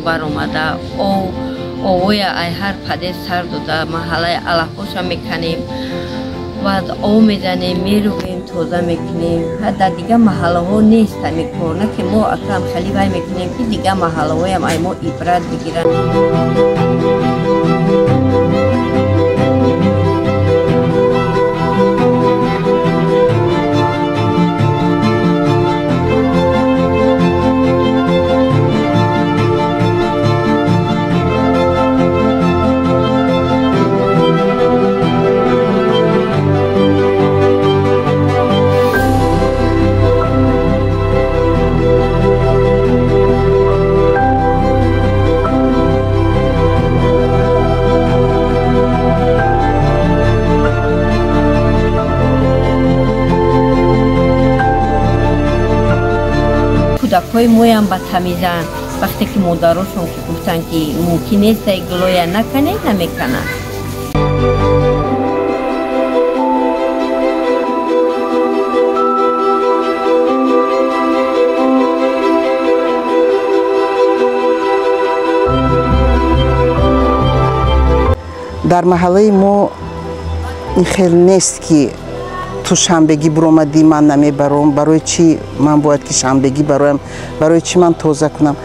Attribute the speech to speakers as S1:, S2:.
S1: Баромада овоя ай ҳар паде сар дода маҳаллаи алафоша меканем, баъд об мезанем, мерӯбем, тоза мекунем. Дар дигар маҳаллаҳо нест ҳамин кор, на ки мо акрам хеле вай мекунем, ки дигар маҳаллаҳоям ай мо ибрат бигиранд. Кӯдакҳои моям ба тамизанд. Вақте ки модарошон ки гуфтанд, ки мумкин нест гулоя наканед, намекананд.
S2: Дар маҳаллаи мо ин хел нест, ки ту шанбегӣ буромадӣ, ман намебаром. Барои чӣ ман бояд ки шанбегӣ бароям? Барои чӣ ман тоза кунам?